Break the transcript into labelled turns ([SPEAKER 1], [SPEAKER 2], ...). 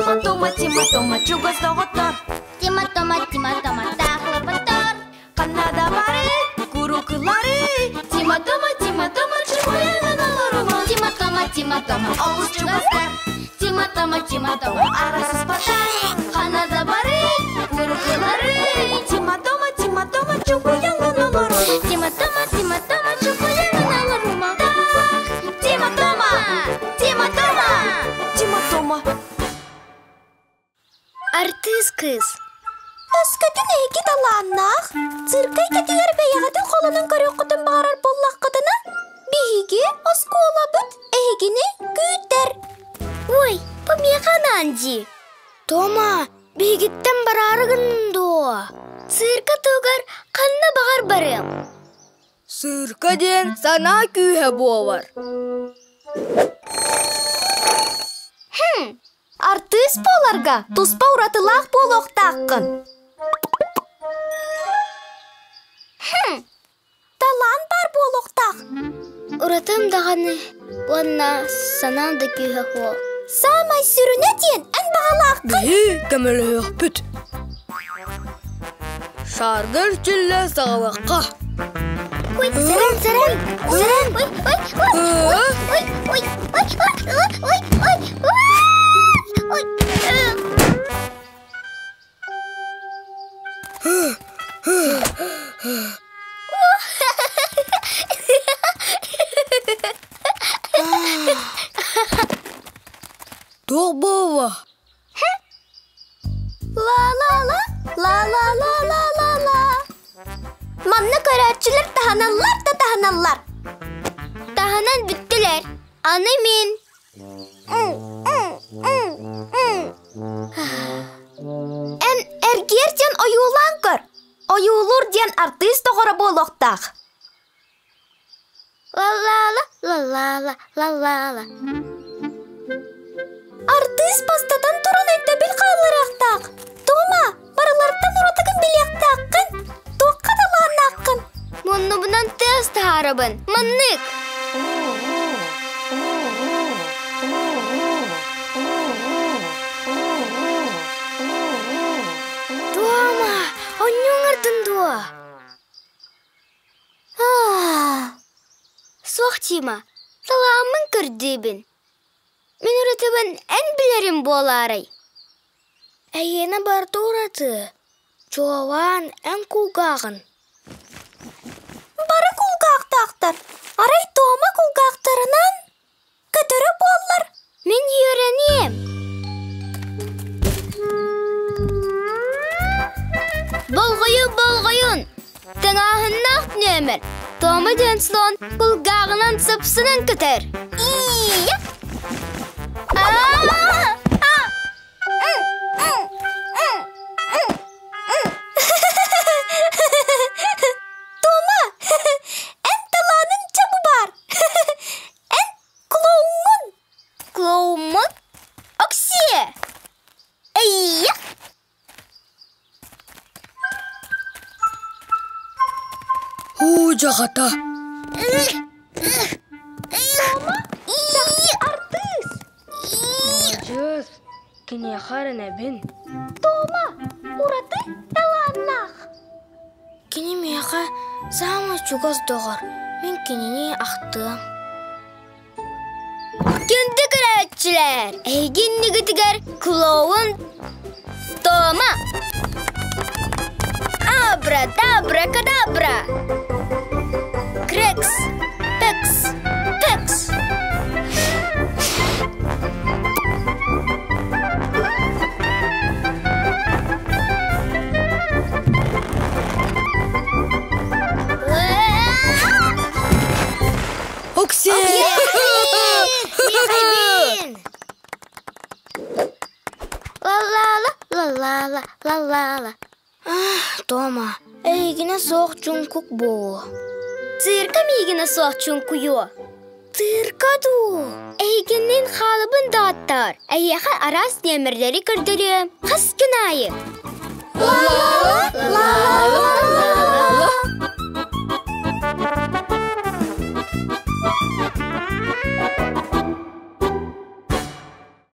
[SPEAKER 1] Тима Тома, Тима Тома, чугас доҕоттор.
[SPEAKER 2] Тима Тома, Тима Тома, таахлапаттар.
[SPEAKER 1] Ханна да бары, курукулары. Тима Тома, Тима Тома, чугуйанан олорума.
[SPEAKER 2] Тима Тома, Тима Тома,
[SPEAKER 1] олус чугастар. Тима Тома, Тима Тома, арасыспаттар. Ханна да бары, курукулары. Тима Тома, Тима Тома, чугуйанан олорума.
[SPEAKER 2] Тима Тома, Тима Тома, чугуйанан олорума.
[SPEAKER 1] Тима Тома, Тима Тома, Тима Тома.
[SPEAKER 2] Артыыс кыыс.
[SPEAKER 3] Өскөтүн эһиги талааннаах, циркэ кэтигэр бэйэҕитин холонон көрүөххүтүн баҕарар буоллаххытына, биһиги оскуолабыт эһигини күүтэр.
[SPEAKER 2] Ой, бу миэхэ анаан дии. Тома, биһигиттэн бараары гыннын дуо? Циркэ туһугар ханна баҕар барыам.
[SPEAKER 4] Сыырка диэн санаа күүһэ буолар.
[SPEAKER 3] Хм, артыыс буоларга туспа уратылаах буолуохтааххын. Хм, талаан баар буолуохтаах.
[SPEAKER 2] Уратым даҕаны уонна санаам да күүһэ суох.
[SPEAKER 3] Саамай сүрүнэ диэн эн баҕалааххын.
[SPEAKER 4] Биһи көмөлөһүөхпүт. Шаарга эрчиллэ саҕалыахха.
[SPEAKER 2] Ой, сэрэн, сэрэн, сэрэн. Ой, ой, ой, ой, ой, ой, ой, ой, ой, ой,
[SPEAKER 4] Туох буолла?
[SPEAKER 3] Ла-ла-ла, ла-ла-ла-ла-ла-ла. Манна көрөөччүлэр таһыналлар да таһыналлар.
[SPEAKER 2] Таһынан бүттүлэр. Аны мин.
[SPEAKER 3] Эн эргиэр диэн ойуулаан көр. Ойуулуур диэн артыыс доҕоро буолуохтаах.
[SPEAKER 2] Ла-ла-ла, ла-ла-ла, ла-ла-ла.
[SPEAKER 3] Артыыс бастатан туран өйдөбүл хаалларыахтаах. Тома, барыларыттан уратыгын билиэхтээххин. Туохха да лааннааххын.
[SPEAKER 2] Муннубунан тыас таһаарабын. Маннык. Тома, онньуҥ дуо? Суох, Тима, талааммын көрдүүбүн. Мин уратыбын эн билэрим буолаарай? Эйиэнэ барыта ураты. Чуолаан эн кулгааҕын.
[SPEAKER 3] Бары кулгаахтаахтар. Арай Тома кулгаахтарынан көтөрө буоллар.
[SPEAKER 2] Мин үөрэниэм. Болҕойун, болҕойун! Тыҥааһыннаах нүөмэр. Тома диэн слон кулгааҕынан сыпсынан көтөр. Ия!
[SPEAKER 3] Тома, эн талааныҥ чэ бу баар. Эн клоуҥҥун.
[SPEAKER 2] Клоуммун? Оксиэ! Эйиэх!
[SPEAKER 4] Уу дьаҕата.
[SPEAKER 3] Тома, чахчы артыыс.
[SPEAKER 4] Дьыс, киниэхэ эрэнэбин.
[SPEAKER 3] Тома, ураты талааннаах.
[SPEAKER 2] Кини миэхэ саамай чугас доҕор, мин кинини ахтыам. Күндү көрөөччүлэр, эһиги иннигитигэр клоун Тома! Абра-дабра-кадабра! Крекс, пекс, пекс!
[SPEAKER 4] Оксиэ!
[SPEAKER 2] Ла-ла-ла, ла-ла-ла, ла-ла-ла. Тома, эйигинэ суох чуҥкук буолуо. Цирка миигинэ суох чуҥкуйуо. Цирка дуу? Эйигинниин хаалабын даҕаттаар. Эйиэхэ араас нүөмэрдэри көрдөрүөм. Хас күн аайы.
[SPEAKER 3] Ла-ла-ла, ла-ла-ла.